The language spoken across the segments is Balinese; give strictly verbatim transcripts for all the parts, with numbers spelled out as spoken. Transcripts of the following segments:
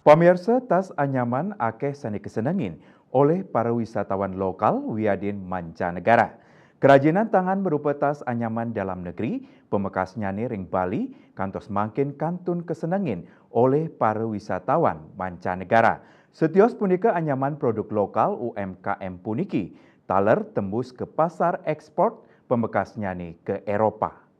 Pamirsa, tas anyaman akeh sane kesenengin oleh para wisatawan lokal wiadin mancanegara. Kerajinan tangan berupa tas anyaman dalam negeri, pamekasnyane ring Bali, kantos mangkin kantun kesenengin oleh para wisatawan mancanegara. Setios punika anyaman produk lokal U M K M puniki, taler tembus ke pasar ekspor, pamekasnyane ke Eropa.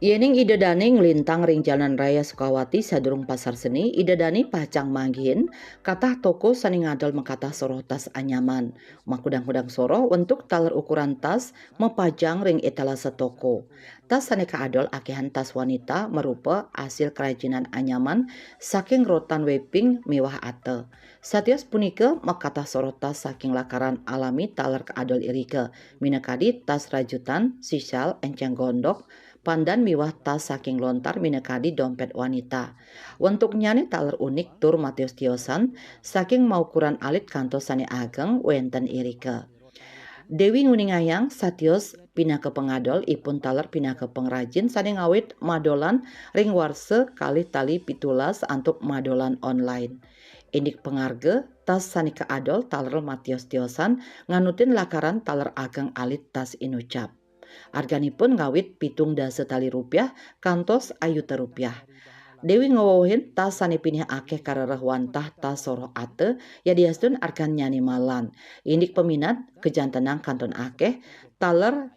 Yening Ida Dane nglintang ring Jalan Raya Sukawati sadurung Pasar Seni, Ida Dane pacang manggihin katah toko sane ngadol makatah soroh tas anyaman. Makudang-kudang soroh wentuk taler ukuran tas mapajang ring etalase toko. Tas sane kaadol akehan tas wanita marupa asil kerajinan anyaman saking rotan weping miwah ata. Satios punika makatah soroh tas saking lakaran alami taler kaadol irika, minakadi tas rajutan, sisal, enceng gondok, pandan miwah tas saking lontar minakadi dompet wanita. Wentuknyane taler unik tur matios-tiosan, saking maukuran alit kantos sane ageng wenten irika. Dewi nguningayang satios pinaka pangadol, ipun taler pinaka pangrajin sane ngawit madolan ring warsa kalih tali pitulas antuk madolan online. Indik pangarga, tas sane kaadol taler matios-tiosan nganutin lakaran taler ageng alit tas inucap. Arganipun ngawit pitung dasa tali rupiah kantos ayuta rupiah. Dewi ngwewehin tas sane pinih akeh karereh wantah tas soroh ata, yadiastun argannyane malan. Indik peminat, kajantenang kantun akeh, taler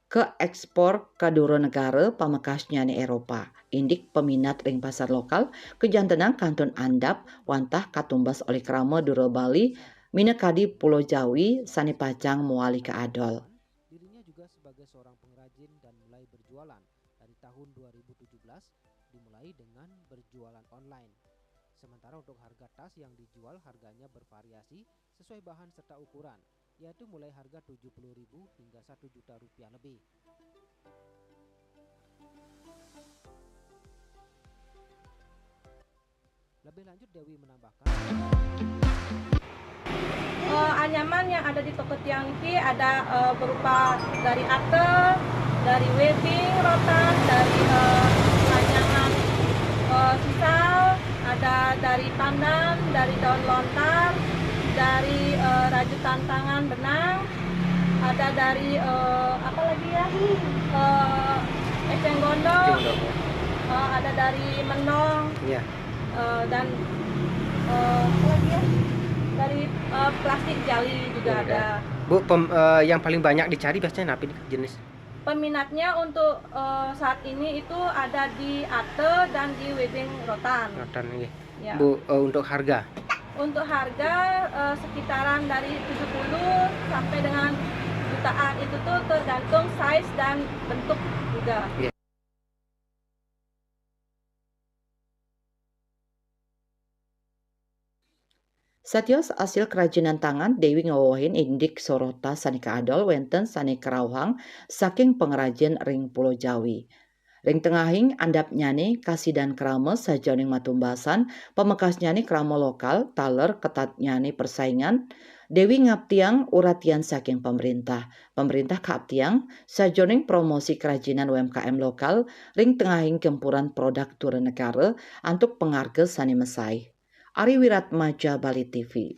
kaekspor ka dura negara pamekasnyane Eropa. Indik peminat ring pasar lokal, kajantenang kantun andap wantah katumbas olih krama dura Bali, minakadi Pulo Jawi sane pacang mawali kaadol. Dirinya juga sebagai seorang pengrajin dan mulai berjualan dari tahun dua ribu tujuh belas, dimulai dengan berjualan online. Sementara untuk harga tas yang dijual, harganya bervariasi sesuai bahan serta ukuran, yaitu mulai harga tujuh puluh ribu hingga satu juta rupiah lebih. Lebih lanjut, Dewi menambahkan, eh, anyaman yang ada di toko tiang niki ada, eh, berupa dari ata, dari webing, rotan, dari, eh, anyaman, eh, sisal, ada dari pandan, dari daun lontar, dari, eh, rajutan tangan benang, ada dari, eh, apa lagi ya? Eh, eceng gondok, eh, ada dari mendong. Iya. Eh, dan, eh, apa lagi ya? Dari, eh, plastik jali juga ada. Bu, pem-, eh, yang paling banyak dicari biasanya apa nih, jenis? Peminatnya untuk, eh, saat ini itu ada di ata dan di webing rotan. Rotan, iya. Ya. Bu, eh, untuk harga? Untuk harga, eh, sekitaran dari tujuh puluh sampai dengan jutaan. Itu tuh tergantung size dan bentuk juga. Iya. Satios asil kerajinan tangan, Dewi ngwewehin indik soroh tas sane kaadol wenten sane karauhang saking pangrajin ring Pulo Jawi. Ring tengahing andapnyane kasidan krama sajaning matumbasan, pamekasnyane krama lokal, taler ketatnyane persaingan, Dewi ngaptiang uratian saking pamerintah. Pamerintah kaaptiang sajaning promosi kerajinan U M K M lokal ring tengahing gempuran produk dura negara antuk pangarga sane mesai. Ari Wiratmaja, Bali T V.